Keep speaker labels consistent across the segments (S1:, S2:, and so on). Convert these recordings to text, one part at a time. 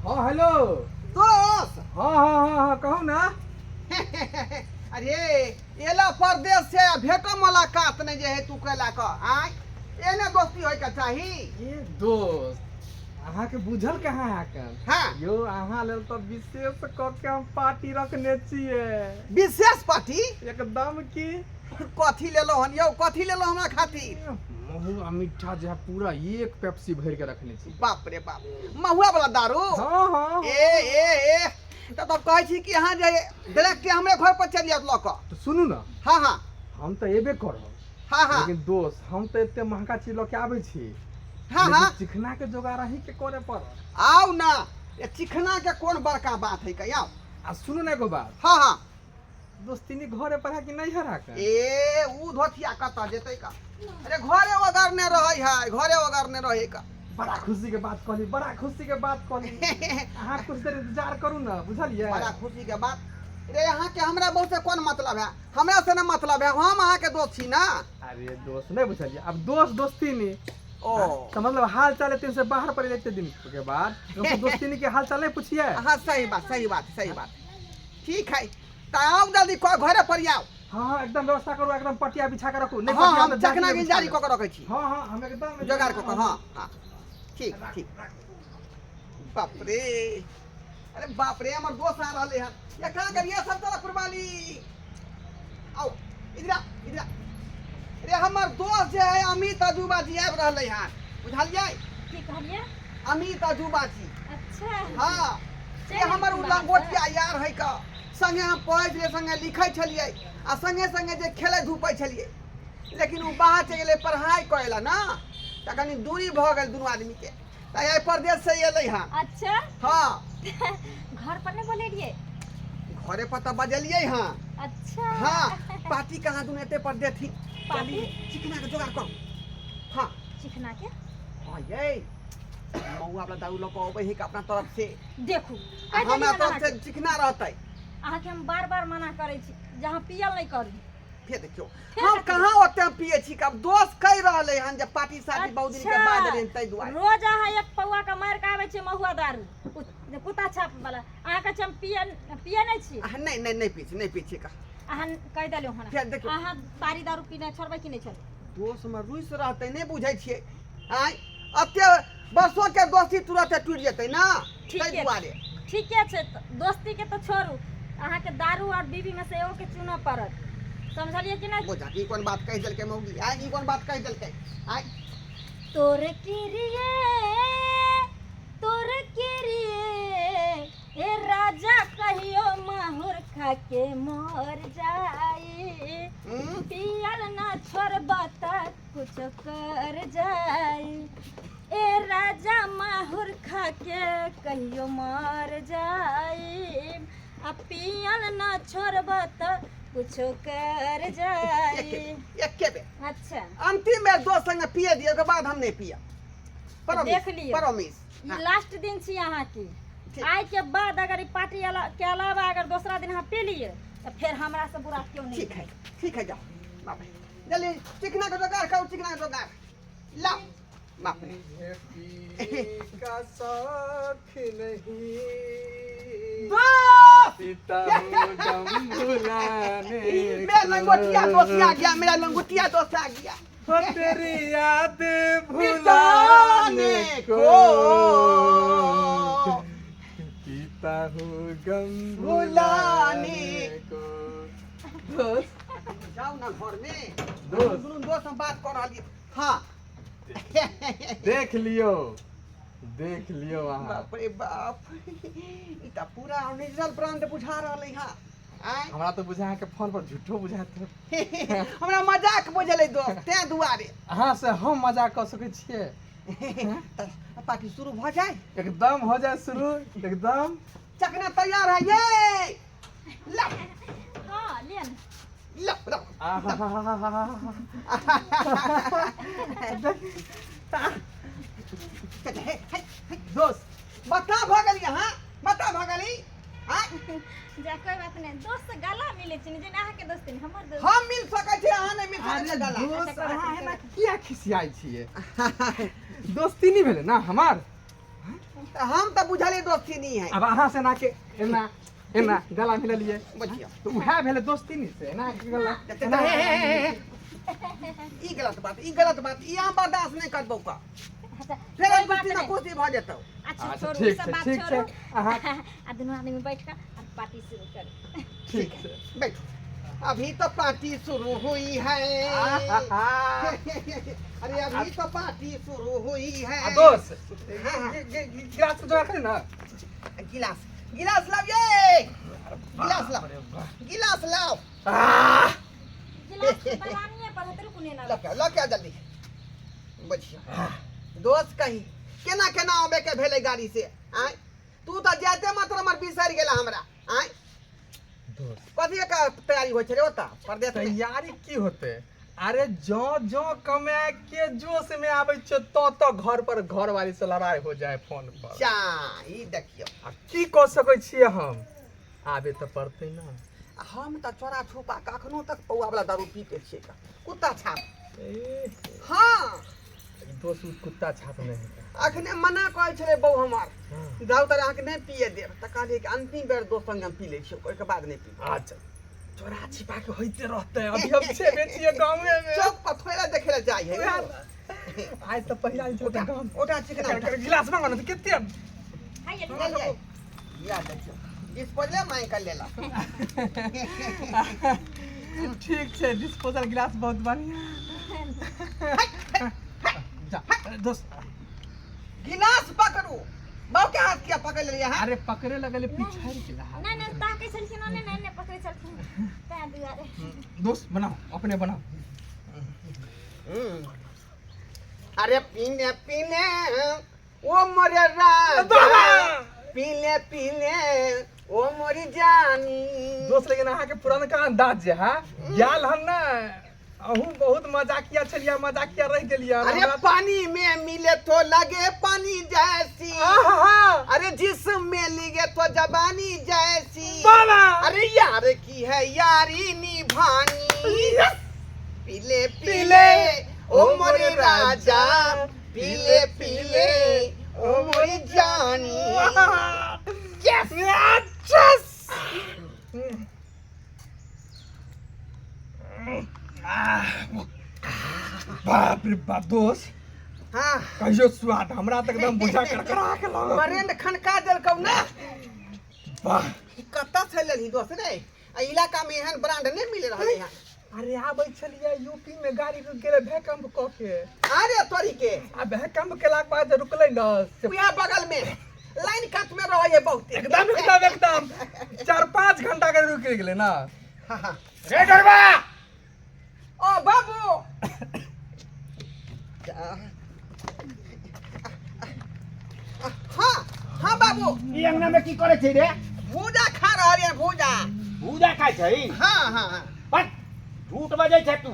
S1: हाँ हेलो।
S2: दोस्त।
S1: हाँ हाँ हाँ हाँ, कहू ना।
S2: अरे एला परदेश से आ भेटो मुलाकात नहीं जे है तू कैला क आय, एने दोस्ती होय के चाही।
S1: ए दोस्त, अहाँके बुझल कहाँ है कन?
S2: हाँ।
S1: यो अहाँ लेल तऽ विशेष कऽ के हम पार्टी रखने छियै।
S2: विशेष पार्टी?
S1: एकदम। की
S2: कथी लेलो हन यौ, कथी लेलो हमरा खातिर?
S1: महुआ मीठा जे है पूरा एक पेप्सी भरि के रखने छी।
S2: बाप रे बाप, महुआ वाला दारू?
S1: हाँ हाँ।
S2: ए ए ए, तऽ तब कहै छी कि अहाँ जे डायरेक्ट हमरे घर पर चलि जायत लऽ कऽ।
S1: तऽ सुनू ना।
S2: हाँ हाँ।
S1: हम तऽ एबे करब।
S2: हाँ हाँ।
S1: लेकिन दोस्त, हम तऽ एते महंगा चीज लऽ के आबै छी।
S2: हाँ।
S1: लेकिन
S2: हाँ।
S1: चिखना के जोगाड़ अहीं के करे पड़त।
S2: आउ ना, ये चिखना के कोन बड़का बात है, कहिया आउ।
S1: आ सुनू ना एगो बात।
S2: हाँ हाँ।
S1: दोस्तीनी घरे पर है कि नहीं हरा के?
S2: ए ऊ धोतिया कतऽ जेतै का? अरे घरे ओगरने रहै है, घरे ओगरने रहै का।
S1: बड़ा खुशी के बात कहली, बड़ा खुशी के बात कहली। अहाँ कुछ देर इंतजार करू ना, बुझलियै?
S2: बड़ा खुशी के बात रे। अहाँ के हमरा बहुत से कोन मतलब है? हमरा से ना मतलब है, हम अहाँ के दोस्त छी ना।
S1: अरे दोस्त, नहीं बुझलियै, अब दोस्त दोस्ती नहीं
S2: ओ
S1: तो मतलब हाल चाल एते से बाहर पड़े एते दिन के बाद तो दोस्ती के हाल चाल नहीं पूछिए?
S2: हाँ सही बात, सही बात, सही बात। ठीक है तो आउ जल्दी, घरे पर आउ।
S1: हाँ हाँ, एकदम व्यवस्था करू, एकदम पटिया बिछा के रखू। नहीं
S2: हाँ,
S1: पटिया
S2: हम
S1: तऽ जाके
S2: चखना
S1: बिछा
S2: गिंजारी
S1: लेब।
S2: कऽ के रखै छी।
S1: हाँ हाँ, हम एकदम
S2: जोगाड़ कऽ के। हाँ हाँ, ठीक ठीक। बाप रे, अरे बाप रे, हमर दोस्त आ रहले हन। एकरा करिए सब तरफ कुर्बानी। आओ इधर आ, इधर आ। रे हमर दोस्त जे है अमित अजूबा जी आबि रहले हन, बुझलियै?
S3: की कहलियै?
S2: अमित अजूबा जी।
S3: अच्छा।
S2: हाँ,
S3: चलि
S2: ये हमर उ
S3: एलखिन बाहरसँ?
S2: लंगोटिया यार है का, संगे हम पढ़ै छलियै, संगे लिखै छलियै आ संगे संगे जे खेलै धूपै छलियै। लेकिन उ बाहर चलि गेलै पढ़ाइ करै लए ना, तऽ कनि दूरी भऽ गेल दुनू आदमीके, तऽ एहि परदेश से एलै हँ।
S3: अच्छा।
S2: हाँ।
S3: घर पर नहि बोलेलियै?
S2: घरे पर तऽ बजलियै हँ।
S3: अच्छा।
S2: हाँ, पार्टी कहाँ दुनू एते पर देथिन।
S3: पार्टी?
S2: चिकना के जोगाड़ करू। हाँ।
S3: चिकना के?
S2: हाँ, ये महुआ वाला दारू लऽ कऽ अबै है अपना तरफ से।
S3: देखू,
S2: आ
S3: कहि देली
S2: हमरा
S3: हन
S2: तरफ से
S3: अहाँके।
S2: चिकना रहतै।
S3: अहाँके हम बार बार मना करै छी जे अहाँ पियल नहि करू।
S2: फेर देखियौ,
S3: फेर
S2: हम
S3: कथी?
S2: कहाँ ओते पिए छी? अब दोस्त कहि रहलै हन जे पार्टी शादी बहुत दिन के बाद एलियन ताहि दुआरे।
S3: रोज अहाँ एक पौआ के मारि के आबै छियै महुआ दारू, कुत्ता छाप वाला। अहाँ कहै छी हम पिए पिए नहि छी।
S2: अहाँ नहि नहि, नहि पिए छी, नहि पिए छी का।
S3: अहाँ कहि देलहुँ हन।
S2: फेर देखियौ।
S3: अहाँ तारी दारू पीना छोड़बै कि नहि छोड़बै?
S2: दोस्त में रुसि रहतै, नहि बुझै छियै? आँय, एते वर्षो के दोस्ती तुरते टूटि जेतै ना,
S3: ठीके।
S2: ताहि दुआरे।
S3: ठीके छै, तऽ दोस्ती के तऽ छोड़ू, अहाँके दारू और बीबी में से एगो के चुनऽ पड़त, समझलियै कि नहि?
S2: बुझा, ई कोन बात कहि देलकै मौगी? आँय, ई कोन बात कहि देलकै? आँय।
S3: तोर किरिए, तोर किरिए ए राजा, कहियो माहुर खा के मर जाई। पियल ना छोड़ब त कुछ कर जाई। ए राजा, माहुर खा के कहियो मर जाई, आ पियल ना छोड़ब त कुछो कर जाई।
S2: एके बेर।
S3: अच्छा।
S2: अंतिम बेर दोस्त संगे पिए दियौ, ओकर बाद हम नहि पियब। प्रॉमिस।
S3: देख लियौ।
S2: प्रॉमिस।
S3: ई लास्ट दिन छी अहाँके।
S2: ठीक।
S3: आइ के बाद अगर ई पार्टी के अलावा अगर दोसरा दिन अहाँ पी लिए तऽ फेर हमरा से बुरा क्यों नहीं।
S2: ठीक है, ठीक है, जाओ। बाप रे, जल्दी चिकना के जोगाड़ करू, चिकना के जोगाड़ लाओ। बाप रे।
S1: का साथ नहीं
S2: दोस्त!
S1: पिता हूँ गम भुलाने
S2: मेरा लंगोटिया दोस्त आ गया, मेरा लंगोटिया दोस्त आ गया।
S1: हो तेरी याद
S2: मिटाने
S1: भुलाने
S2: को
S1: को पीता हूँ गम
S2: भुलाने
S1: भुलाने को। दोस्त।
S2: जाओ ना घर में।
S1: दोस्त।
S2: दुनू दोस्त हम बात कर रहलियै। हाँ।
S1: देख लियो, देख लियो अहाँ।
S2: बाप रे बाप, ई तऽ पूरा ओरिजिनल ब्रांड बुझा रहलै हँ। आँय?
S1: हमरा तऽ बुझा अहाँके फोन पर झूठो बुझायत।
S2: हमरा मजाक बुझलै दोस्त, तें दुआरे।
S1: अहाँ से हम मजाक कऽ सकै छियै?
S2: तऽ पार्टी शुरू भऽ जाय।
S1: एकदम हो जाए शुरू, एकदम।
S2: चकना तैयार है ये, ला।
S3: हाँ, लिअ ने।
S2: ला ला।
S1: आहाहाहाहा।
S2: हे, हे, हे।
S1: दोस्त।
S2: बता भऽ गेली अहाँ, बता भऽ गेली आँय?
S3: जा, कोई बात नहीं, दोस्त से गला मिले छै ने, जेना अहाँके दोस्त नहि हमर दोस्त।
S2: हम मिल सकै छी, अहाँ नहि मिल सकै
S1: अरे
S2: छी गला।
S1: दोस्त, अहाँ एना किया खिसियाइ छियै? दोस्ती नहि भेलै ना हमार?
S2: तऽ हम तऽ बुझलियै दोस्ती नहीं है।
S1: आब अहाँ से एना के एना एना गला मिललियै।
S2: बुझियौ।
S1: तऽ उएह भेलै दोस्ती नहीं से एना के गला
S2: तऽ
S1: एना।
S2: हे, हे, हे, हे। ई गलत बात, ई गलत बात, ई हम बर्दाश्त नहि करबौ का।
S3: अच्छा,
S2: फेर
S3: कोई
S2: हम
S3: बात
S2: खुशी ना
S3: नहीं।
S2: खुशी भऽ जेतौ।
S3: अच्छा
S1: अच्छा,
S3: छोड़ू, ई
S1: ठीक
S3: सब
S1: छै,
S3: बात
S1: ठीक छै।
S3: छोड़ू।
S1: अहाँ
S3: आ दुनू आदमी बैठ कऽ आ पार्टी शुरू करू।
S1: ठीक छै।
S2: बैठो, अभी तो पार्टी शुरू हुई है।
S1: आहा।
S2: अरे अभी तो पार्टी शुरू हुई है।
S1: आ दोस्त,
S2: हाँ, हाँ।
S1: गिलास के जोगाड़ करी ना।
S2: गिलास, गिलास लाओ, ये गिलास लाओ।
S1: बाप रे बाप।
S2: गिलास लाओ।
S1: आह!
S3: गिलास के बलानिए पर हेतै, रुकू ने ना।
S2: लऽ के, लऽ के आ जल्दी। बुझियौ दोस्त, कही केना केना आबे के भेलै गाड़ी से? आँय, तू तऽ जाइते मात्र हमर बिसरि गेला हमरा। आँय?
S1: दोस्त,
S2: कथी के तैयारी होइ छै रे ओतऽ परदेश में?
S1: तैयारी की होते? अरे जो जो कमाए के जोश में आबै छै तो तो घर पर घर वाली से लड़ाई हो जाए फोन पर।
S2: जा, ई देखियौ।
S1: आ की कऽ सकै छियै हम? आबे तऽ पड़तै ना।
S2: आ हम तऽ चोरा छुपा कऽ अखनो तक पौआ वाला दारू पीते छियै का कुत्ता छाप।
S1: ए,
S2: हाँ।
S1: ई दोस्त, उ कुत्ता छाप नहि हेतै।
S2: अखने मना कहै छलै बहू हमर, दारू तर अहाँके नहि पिए देब, तऽ कहलियै कि अंतिम बेर दोस्त संग हम पी लै छियै, ओहिके बाद नहि पीब।
S1: अच्छा, चोरा छिपा के होइते रहतै। अभी हम छेबे छियै गाँवे में।
S2: चौक पर थोड़े देखे लए जाइ है।
S1: उएह आज तऽ पहिला दिन छै
S2: उठा,
S1: गाँव।
S2: उठा चिकना, उठा।
S1: गिलास मांगो ने तऽ कते।
S3: खाइए।
S2: ले ले या देखियौ, डिस्पोजले मांगि कऽ लेलक।
S1: ठीक छै, डिस्पोजल गिलास बहुत बढ़िया। जा दोस्त।
S2: गिलास पकड़ू, बाबू के हाथ किया पकड़ लेलियै अहाँ?
S1: अरे पकड़े लगले, पिछड़ गेला हाथ।
S3: नहि नहि, ताकै छलखिन ओने, नहि नहि पकड़ै छलखिन तैं दुआरे।
S1: दोस्त, बनाओ, अपने बनाओ।
S2: अरे पीने पीने ओ मोरे राजा, पीले पीले ओ मोरी जानी।
S1: दोस्त, लेकिन अहाँके पुरनका अंदाज जे है गेल हन ने, अहूँ बहुत मजाकिया छलियै, मजाकिया रहि गेलियै।
S2: अरे
S1: हमरा-
S2: पानी में मिले तो लगे पानी जैसी,
S1: आहा!
S2: अरे जिसमें लिगे तो जबानी जैसी।
S1: बाबा!
S2: अरे यार की है यारी निभानी, पीले पीले
S1: पीले
S2: ओ मोरे राजा, पीले पीले ओ मोरी जानी।
S1: Yes! Yes! बाप रे बाप, दोस्त।
S2: हाँ।
S1: कहियो स्वाद, हमरा तऽ एकदम बुझा करकरा के लागल।
S2: ब्रेंड खनका देलकौ ना।
S1: वाह!
S2: ई कतऽ से लेलही दोस्त रे? आ इलाका में एहन ब्रांड नहि मिल रहलै हन।
S1: अरे आबै छलियै यूपी में, गाड़ी रुक गेलै भैकम्प कऽ के।
S2: अरे तोरी के!
S1: आ भैकम्प केलाके बाद जे रुकलै ने से
S2: उएह बगल में लाइन कात में रहै है बहुत।
S1: एकदम एकदम एकदम 4-5 घंटा के रुक गेलै ना।
S2: हाँ, हाँ।
S4: रे डरबा!
S2: ओ बाबू, हाँ हाँ बाबू।
S4: ई अंगना में की करे छै रे?
S2: भूजा खा रहल है, भूजा।
S4: भूजा खाइ छै?
S2: हाँ हाँ हाँ।
S4: बस झूठ बजै छै तू।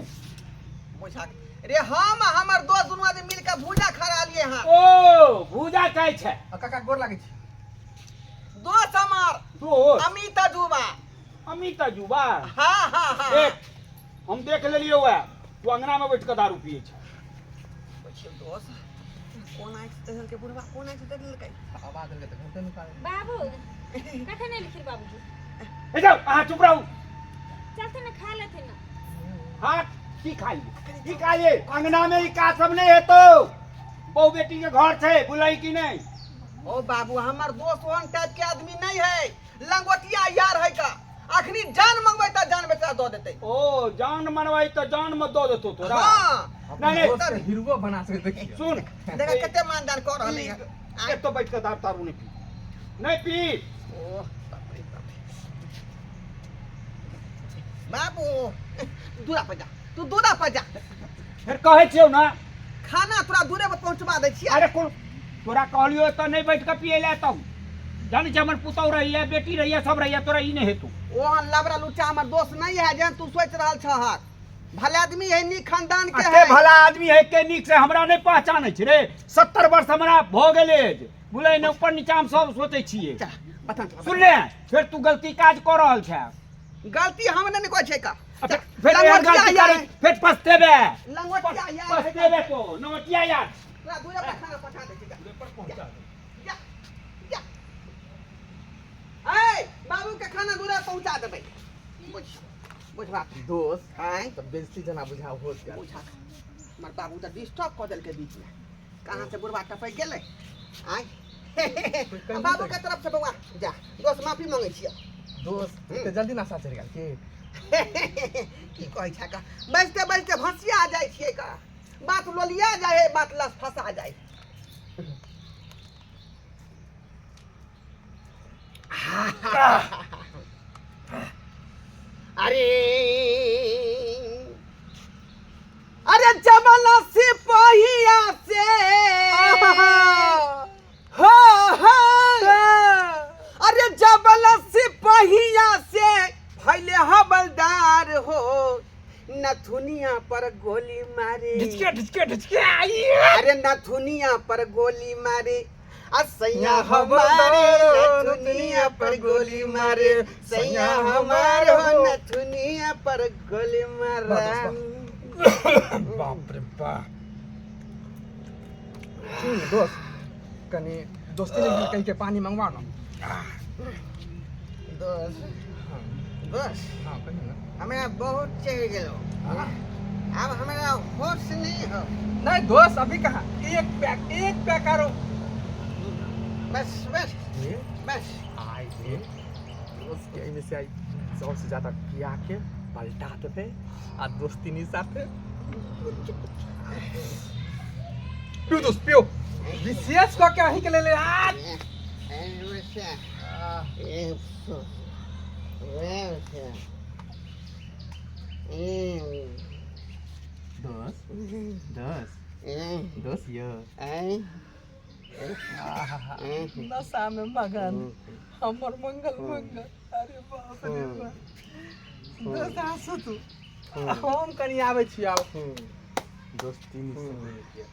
S2: बुझा रे, हम आ हमर दोस्त दुनू आदमी मिलके भूजा खा रहलिए हँ।
S4: ओ भूजा खाइ छै।
S1: आ काका, गोर लागै छी।
S2: दोस्त हमर।
S4: दोस्त?
S2: अमित अजूबा।
S4: अमित अजूबा?
S2: हाँ हाँ हाँ।
S4: देख, हम देख लेलियौ वएह, तू अंगना में बैठ कऽ दारू पियै छै।
S2: बुझियौ दोस्त, कोन आँखि से देखलकै बुढ़वा, कोन आँखि से देखलकै?
S1: आवाज देलकै तऽ घंटे नुका गेलै।
S3: बाबू, कखन एलखिन बाबूजी?
S4: हे जाउ, अहाँ चुप रहू।
S3: चलथिन ने, खा लेथिन ने।
S4: हाँ, की खाइए, की खाइए? अंगना में ई काज सब नहि हेतौ। बहु बेटी के घर छै, बुलाई की नहि?
S2: ओ बाबू, हमर दोस्त ओहन टाइप के आदमी नहीं है, लंगोटिया यार है का। अखनी जान मंगबै तऽ जान बेटा दऽ देतै।
S4: ओ जान मनवाई तऽ जान में दऽ देतौ तोरा?
S2: हाँ।
S4: नहीं, नहीं।
S1: दोस्त के हीरो बना सके, देखियौ।
S4: सुन।
S2: देखा, कते मानदान कऽ रहलै है।
S4: एतो बैठ कऽ दारू तारू नहि पी, नहि पी।
S2: ओ बाप रे बाप रे। बाबू, दूरा पर जा तू, दूरा पर जा।
S4: फेर कहै छियौ ने।
S2: खाना तोरा दूरे पर पहुंचबा दै छियै।
S4: अरे कोन तोरा कहलियो एतऽ नहि बैठ कऽ पियै लए? तब जानै छै, हमर पुतहु रहैया, बेटी रहैया, सब रहैया, तोरा ई नहि हेतौ।
S2: ओहन लबड़ा लुच्चा हमर दोस्त नहीं है जेहन तू सोच रहल छहक। भले आदमी है, नीक खानदान के
S4: आ के
S2: है।
S4: भला आदमी है, के नीक से हमरा नहि पहचानै छै रे? 70 वर्ष हमरा भऽ गेलै, बुझलै ने? ऊपर नीचा हम सब सोचै छियै।
S2: चल, बता चल।
S4: सुनले, फेर तू गलती काज कऽ रहल छै।
S2: गलती हम नहीं कहै छै का।
S4: आ फेर फेर एहन गलती
S2: यार
S4: करै, फेर पछतेबे।
S2: लंगोटिया यार है।
S4: पछतेबे तो नमटिया यार।
S2: तोरा दूरे पर खाना पठा दै छी, जा।
S4: पर पहुंचा दे।
S2: जा। पहुंचा देबै। बुझ बुझबा।
S1: दोस्त।
S2: आँय?
S1: तऽ बेइज्जती जेना बुझा होश गेल।
S2: बुझा, हमर बाबू तऽ डिस्टर्ब कऽ देलकै बीच में। कहाँ से बुढ़वा टपकि गेलै? आँय, बाबू के तरफ से बौआ जा दोस्त, माफी मांगै छियै।
S1: दोस्त, एते जल्दी नशा चढ़ि गेल की?
S2: की कहै छै का, बजते बजते भसिया जाइ छियै का। बात लोलिया जाइ है, बात लस फसा जाइ। अरे अरे, जमाना सिपाहिया से हो हो, अरे जबल सिपहिया से फैले हवलदार हो, नथुनिया पर गोली मारे।
S1: ढिचके ढिचके ढिचके आई।
S2: अरे नथुनिया पर गोली मारे आ सैया हमारे, नथुनिया पर गोली मारे सैया हमारे हो, नथुनिया पर गोली मारे।
S1: बाप रे बाप! सुन दोस्त, कनि दोस्ती ने कहीं के पानी मंगवा ना।
S2: दोस्त, दोस्त।
S1: हाँ, कहियो ना।
S2: हमरा बहुत चढ़ि गेलो।
S1: हाँ।
S2: आब हमरा होश नहीं हो।
S1: नहीं दोस्त, अभी कहाँ? एक पैक, एक पैक आरो।
S2: बस बस।
S1: ये
S2: बस।
S1: आई रे दोस्त के एहिमे से आई सबसे ज्यादा पिया के पलटा देबै आ दोस्ती नहीं साथे। पियो दोस्त, पियो, विशेष कऽ के अहीं के लेल आ। दोस्त, दोस्त, दोस्त, यो नशा में मगन हमर मंगल मंगल। अरे बाप रे बाप! दोस्त, हंसू तू, हम कनि आबै छी आब। दोस्ती नहीं समझ के।